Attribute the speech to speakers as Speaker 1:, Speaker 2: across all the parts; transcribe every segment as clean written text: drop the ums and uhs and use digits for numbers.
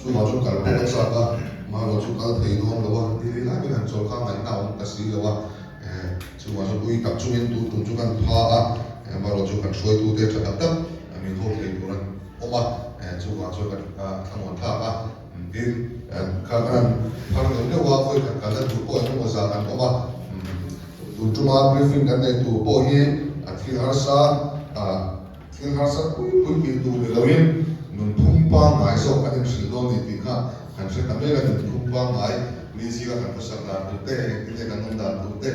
Speaker 1: Chuvang chu kal pawh a chak a, mahlo chu kal thei dawn lo a, ni leh lai mai han chawl kha ngaihna a awm ta si lo a, chuvang chu ui tak chungin tun tum chu kan pha a, mahlo chu kan hruaitute tha tak tak min ho thei tur an awm a, chuvang chu kan thlamuan thlak a, tin kha kan phar neuh neuh a, khawi khat kalna tur pawh engemaw zah kan awm a, tun tuma briefing kan neih tur pawh hi a thil harsa. Thil harsa pui pui tih tur ni loin nunphung pangngai zawk kan inhrilh dawn ni tih kha kan hre ta mek a, nunphung pangngai mi zinga kan khawsak dan tur te, engtin nge kan awm dan tur te,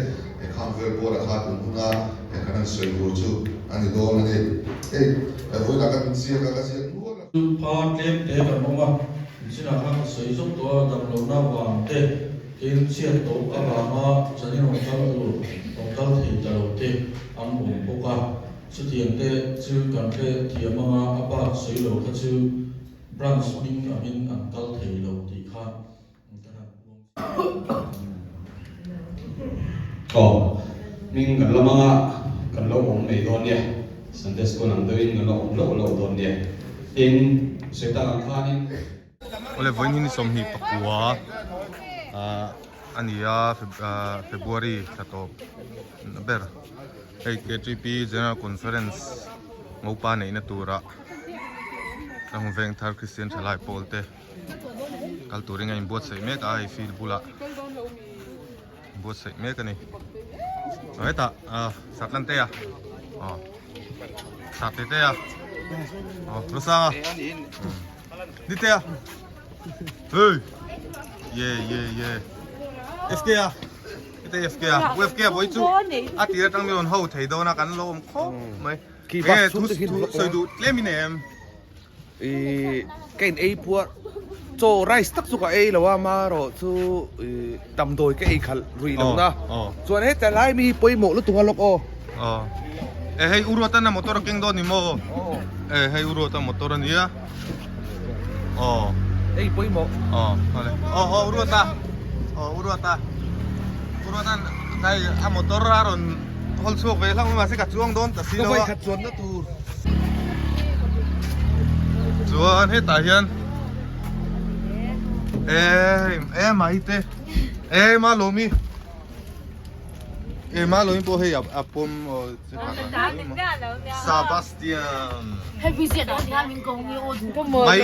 Speaker 1: khang vel bawra kha tun huna kan han sawi tur chu a ni dawn a ni. Hei vawiinah kan inziak a, ka ziak nual a.
Speaker 2: Chu pha tlem te kan awm a, nichinah khan ka sawi zawk tawh a, damlohna vang te, tin chhiat tawp avanga zanin rawn kal tur rawn kal thei ta lo te an awm bawk a. Chutiang te chu kan hre thiam anga a bak sawi lo kha chu branch hming angin an kal thei lo tih kha kan han puang chiang.
Speaker 3: Aw, hming kan la hmang a, kan lo awm mai dawn nia, Sunday School ang deuhin kan lo awm loh loh dawn nia. Tin, sawi tak ang khanin.
Speaker 4: Awle vawiin hi 29 a ni a February thla tawp ber hei KTP General Conference Ngopa neihna turah Tlangveng Vengthar Christian Thalai pawl te kal turin a inbuatsaih mek a hei field bulah buatsaih mek a ni hetah Satlantea aw Satetea aw Rosanga Nitea hey ye ye ye FK a heta FK a u FK a vawi chu a tir atang mi rawn ho thei dawn a kan lo awm khawp mai enge thu sawi duh tlem in em.
Speaker 5: I ka in ei puar chaw rice tak chu ka ei lo a marawh chu i damdawi ka ei khalh rui lo na chuan heta lai mi hi pawimawh lutuk a lawk aw.
Speaker 4: Aw e hei u ruat a motor a keng dawn ni maw e hei u ruat a motor a nia aw
Speaker 5: hei pawimawh
Speaker 4: aw aw aw u ruat a aw u ruat a u ruat an hei a motor a rawn Hawl chhuak ve hlauh mai mahse ka chuang dawn ta si lo a.
Speaker 5: Ka chuan na tur.
Speaker 4: Chuan hetah hian e e mai te e ma lomi e ma lomi pawh hei a pawm Sebastian mai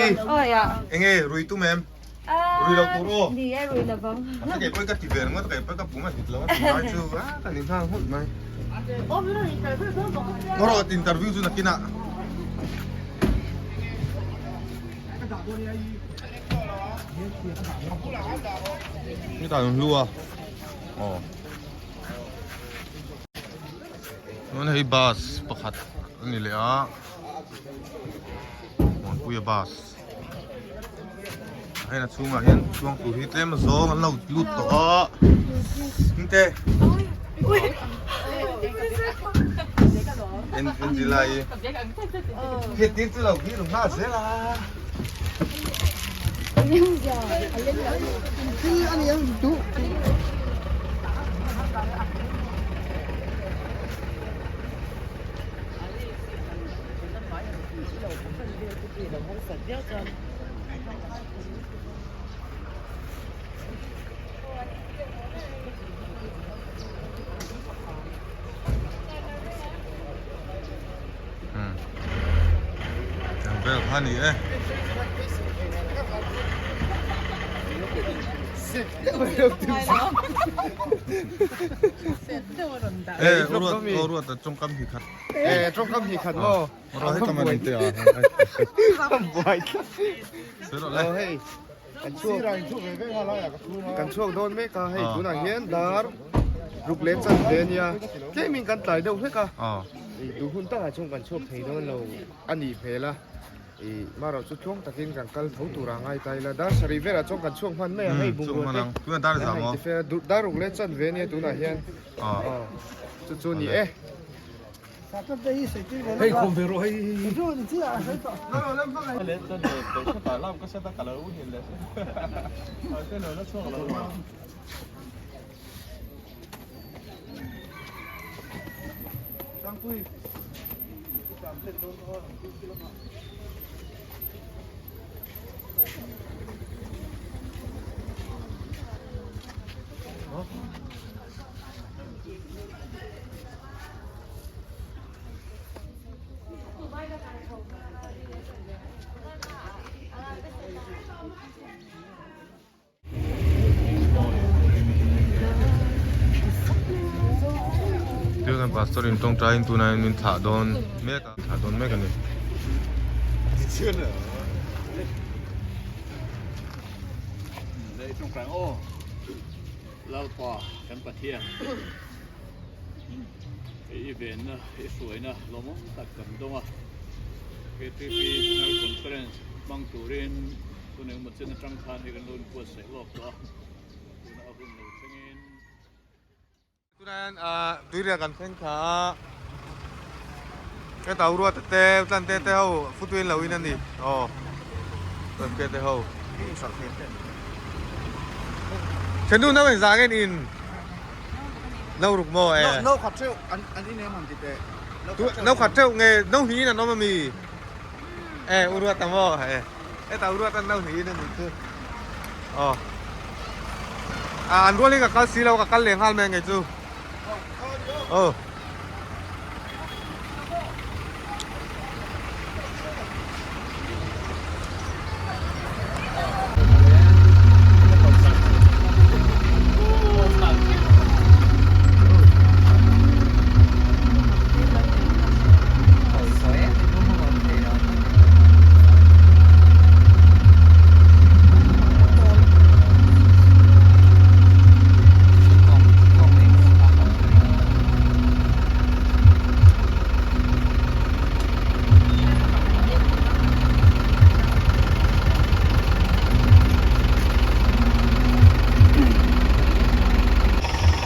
Speaker 4: enge rui tum em Rui lo tur aw.
Speaker 6: Ni e rui lo vang.
Speaker 4: A kei pawh ka ti ve ringawt kei pawh ka pum a hit lo a ti lai chu a ka ni nghal nghulh mai. Ngaw rawh interview chu nakinah. Ni ta hlu a. Aw. Chuan hei bus pakhat a ni leh a. Muanpuia bus. Hei a chhungah hian chuang tur hi tlem zawng an lo lut tawh a hmingte en en ti lai hi tir chu lo hi lo nghal zel a Vel kha ni e. E ruat ruat tawngkam hi khat.
Speaker 5: E tawngkam hi khat maw. Kan chhuak dawn mek a hei tunah hian dar ruk leh chan ve a nia tlemin kan tlai deuh hlek a duh hun takah chuan kan chhuak thei dawn lo a nih hmel a ih marawh chu tluang takin kan kal tho tur a ngai ta ila dar sarih velah chuan kan chhuak hman mai ang hei bungrua te an han ti fel a dar ruk leh chan ve a nia tunah hian chu chu a ni e.
Speaker 7: Hei khawm ve rawh hei.
Speaker 4: Pastor in tawngtai in tunah hian min thlah dawn mek a thlah dawn mek a ni.
Speaker 6: Lalpa kan Pathian i venna i hruaina lawmawm tak kan dawng a, KTP General Conference hmang turin hun engemaw chen atang khan hei kan lo inbuatsaih lawk tawh a, tuna a hun lo thlengin.
Speaker 4: Tunah hian tuiriah kan thleng thla a, heta ruat te tlante te ho futuin lo in a ni aw tlante te ho Thenu nau in zang en in nau ruk maw e
Speaker 7: Nau khat theuh an an in em han ti teh
Speaker 4: Nau khat theuh nge nau hnih in an awm ami e u ruat ang maw e heta u ruat an nau hnih in a nih chu aw a an rual hi ka kal si lo ka kal leh nghal mai ang kei chu aw.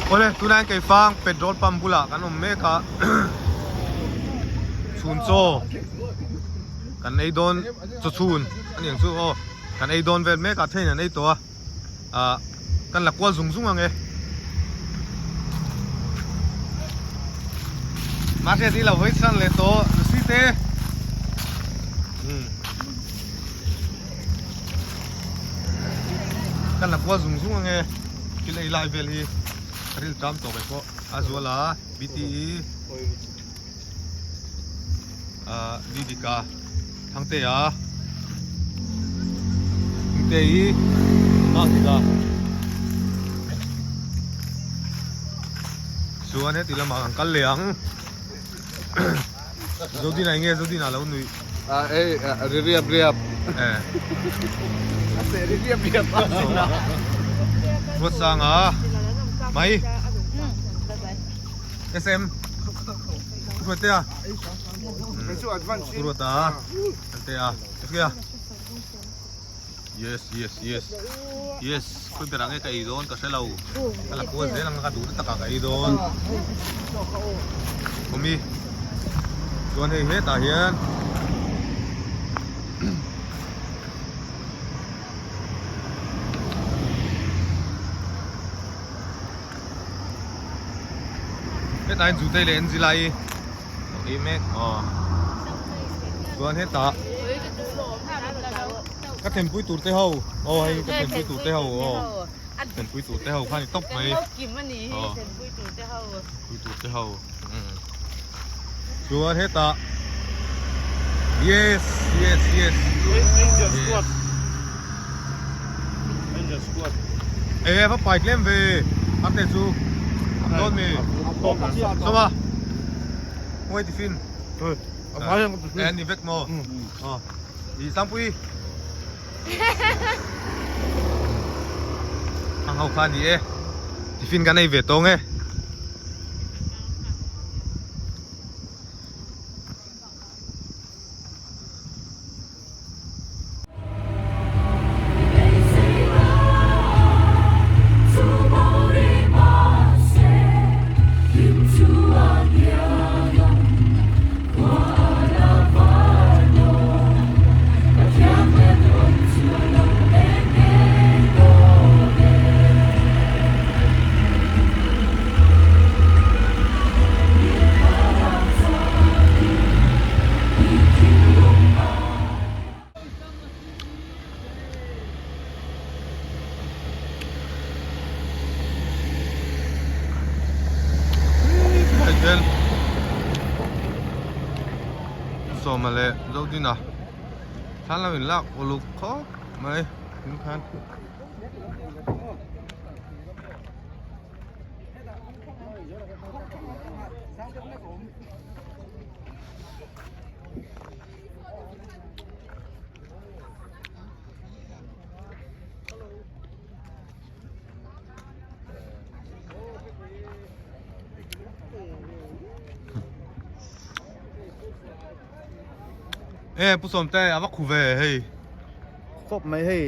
Speaker 4: Awle tunah hian keifang petrol pump bulah kan awm mek a chhun chaw kan ei dawn chaw chhun a ni ang chu aw kan ei dawn vel mek a then an ei tawh a ah kan la kual zung zung ang e mahse ti lo hawi chhan leh tawh lusi te kan la kual zung zung ang e thil ei lai vel hi ril tam tawh mai pawh a zual a bte ah didika Thangtea Thangte hi Mahtika chuan heti lamah kan kal leh ang Zodina eng nge Zodina lo nuih
Speaker 5: Ah ei ri riap riap
Speaker 4: eh
Speaker 5: a seh ri riap riap a
Speaker 4: Ruatsanga mai SM Ruatea Ruata Tea Kia Yes yes yes Yes khui berah nge ka ei dawn ka hre lo ka la kual zel ang ka duh na takah ka ei dawn Awmi chuan hei hetah hian Hetah hian Zutei leh Angelai Ei mek aw chuan hetah ka thlenpui tur te ho aw hei ka thlenpui tur te ho aw thlenpui tur te ho kha a ni tawp mai aw thlenpui tur te ho chuan hetah yes yes yes e va pai tlem ve a te chu an dawn mi sawma hmuai tiffin e an ni vek maw aw i sangpui ang ho kha a ni e tiffin kan ei ve tawng e. Sawma leh Zodina thlan lo in lak uluk khawp mai tin khan. E pu Sawmte a va khu ve hei.
Speaker 7: Khawp mai hei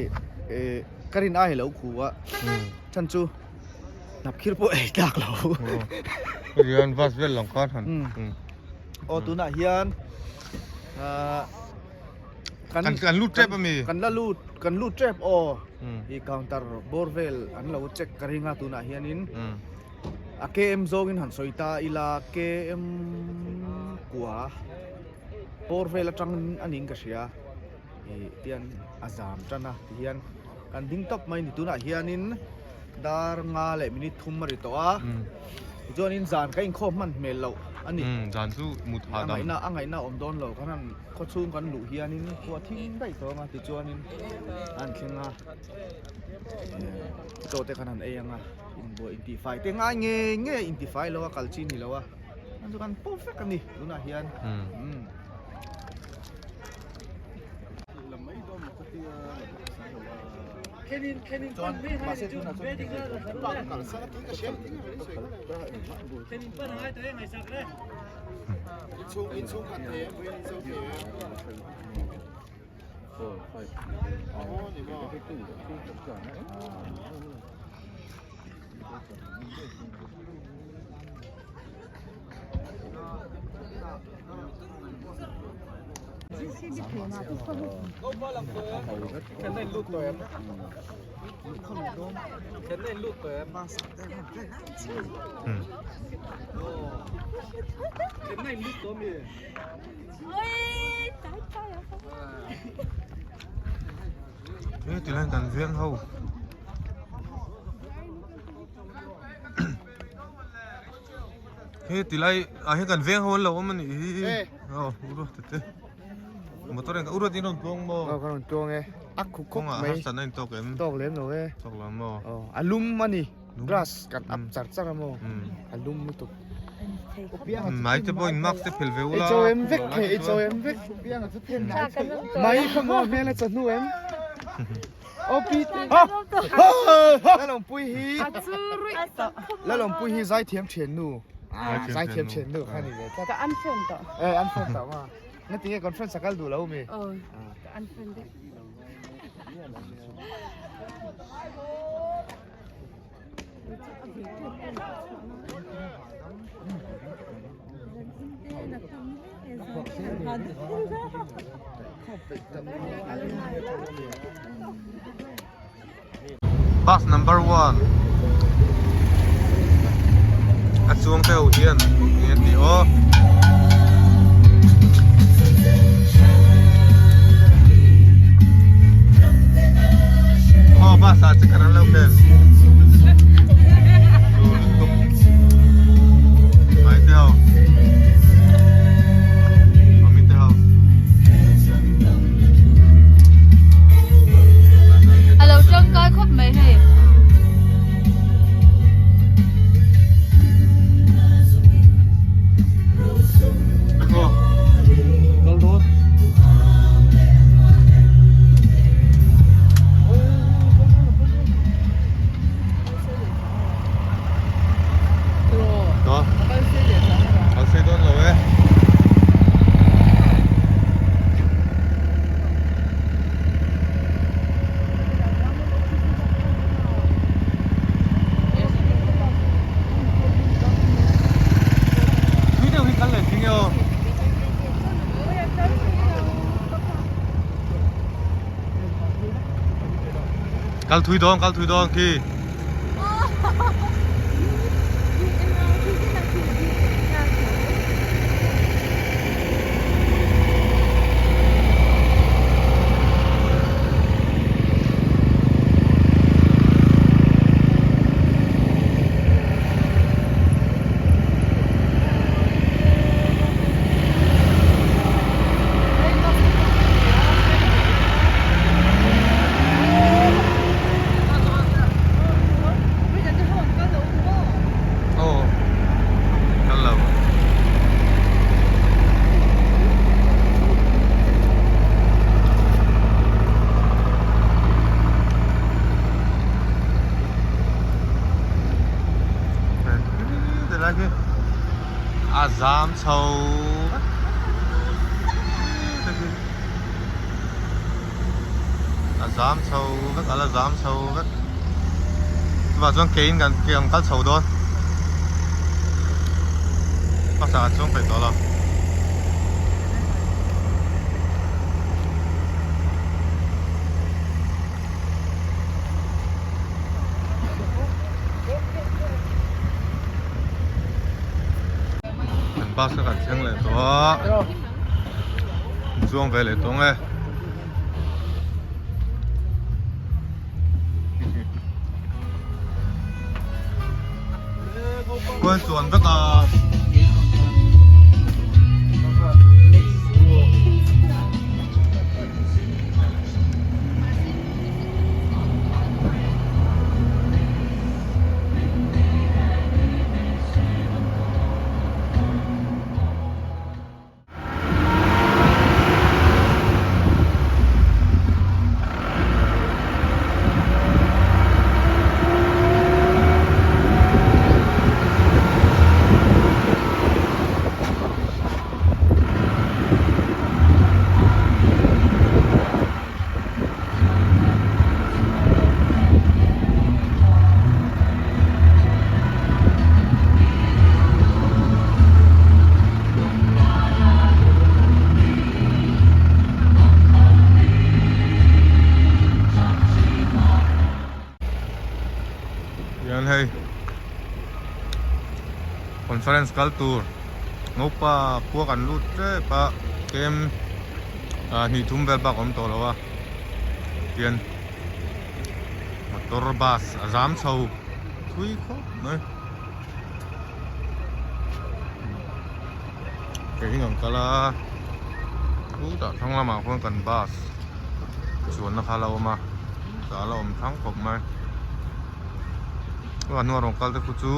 Speaker 7: ka rin ai lo khu a chan chu hnap khir pawh ei tlak lo.
Speaker 4: Hian bus vel lang khan han.
Speaker 7: Aw tunah hian
Speaker 4: kan kan lut tep ami.
Speaker 7: Kan la lut kan lut tep aw. I counter bawr vel an lo check ka ring a tunah hianin. A KM zawngin han sawi ta ila KM kua bawr vel atang a niin ka hria ih tian a zam tan a tihian kan ding tawp mai ni tunah hianin dar nga leh minute thum a ri tawh a tichuanin zan ka inkhawm hman hmel loh a ni
Speaker 4: zan chu mut hahdam
Speaker 7: a ngaihna a ngaihna a awm dawn lo kan han khaw chhung kan luh hianin khua thim daih tawh ang a tichuanin an thleng a chaw te khan han ei ang a. Inbuai intifai te ngai nge nge intifai lo a kal chi ni lo a an chu kan perfect a ni tunah hian umm.
Speaker 4: He ti lai kan veng ho he ti lai ah hian kan veng ho an lo awm a nih hi aw ura tete motor in ura tin rawn tluang maw
Speaker 5: aw ka rawn tluang e a khu khawp mai
Speaker 4: harsatna in tawk em
Speaker 5: tawk lem lo e
Speaker 4: tawk lo maw
Speaker 5: aw a lum a ni Grass kan up char char a maw a lum lutuk.
Speaker 4: Mai te pawhin mask te phel ve ula.
Speaker 5: Ei chaw em vek thei ei chaw em vek. Mai kha maw hmel a chawhnu em. Opi te. Lalawmpui hi Lalawmpui hi zaithiam thiannu. Zaithiam thiannu kha ni ve tlat.
Speaker 8: Ka unfriend tawh.
Speaker 5: Eh unfriend tawh ma. Ngatinge conference a kal duh lo mi.
Speaker 8: Aw ka unfriend daih.
Speaker 4: Bus number 1 a chuang te ho hian enge tih aw. Aw bus ah chicken an lo khel lutuk mai te ho mami te ho
Speaker 8: A lo tangkai khawp mai hei.
Speaker 4: Thui deuh hi kal leh thing e aw. Kal thui dawn kal thui dawn khi. A zam chho vek a zam chho vek a la zam chho vek chuvang chuan kein kan ke an kal chho dawn bus ah an chuang peih tawh lo. Kan bus kha kan thleng leh tawh a chuang ve leh tawng e. Kual chuan vek a. Hian hei conference kal tur ngopa khua kan lut tep a tlem ah hnih thum vel bak a awm tawh lo a tian motor bus a zam chho thui khawp mai kei hi kan kal a chutah thlang lamah khuan kan bus chuanna kha a la awm a tah a la awm thlang khawp mai a hnua rawn kal te khu chu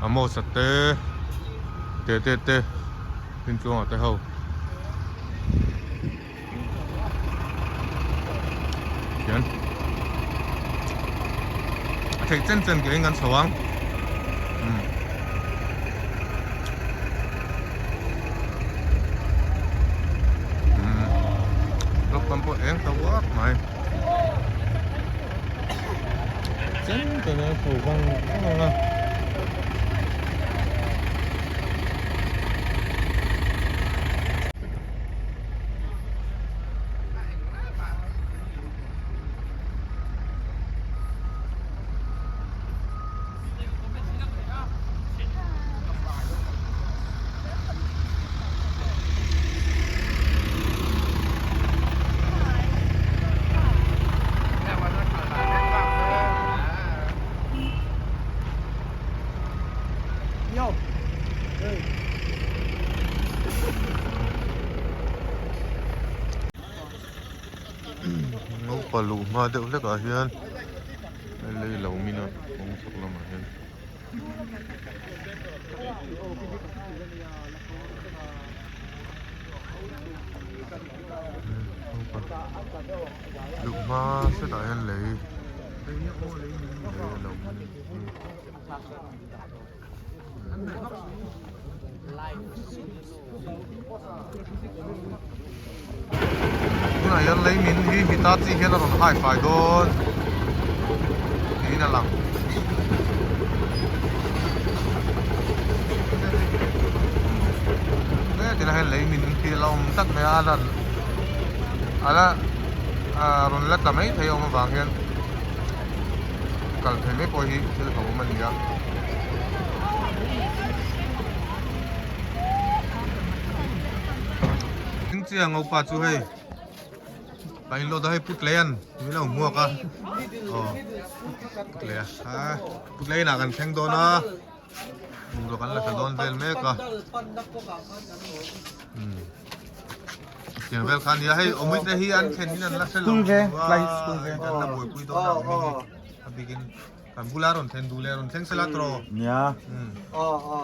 Speaker 4: Amos-a te Tete te Rinchuanga te ho. Khian a theih chen chen ke in kan chho ang umm umm lawk tam pawh eng ta uak mai chen chen a chho vang vang ang a. Naupa luh hma deuh hlek ah hian lei lo min a kawng chhak lamah hian. Luh hma setah hian lei lei lo min. Tunah hian lei min hi Hitachi hian a rawn hai fai dawn niin a lang. Hetilai hian lei min hi a la awm tlat mai a a lan a la rawn la tla mai thei a awm avang hian. Kal thei mai pawh hi thil hlauhawm a ni a. Eng chiah ngopa chu hei ka in load a hei putleian min lo hmuak a aw putleia a putleiin ah kan thleng dawn a bungrua kan la thla dawn vel mek a umm tiang vel kha a nia hei awmit te hi an thlen in an la hre lo a an la buaipui dawn a awm hi a bikin kan bula rawn thlen duh leh rawn thleng sela tawh.
Speaker 9: Nia.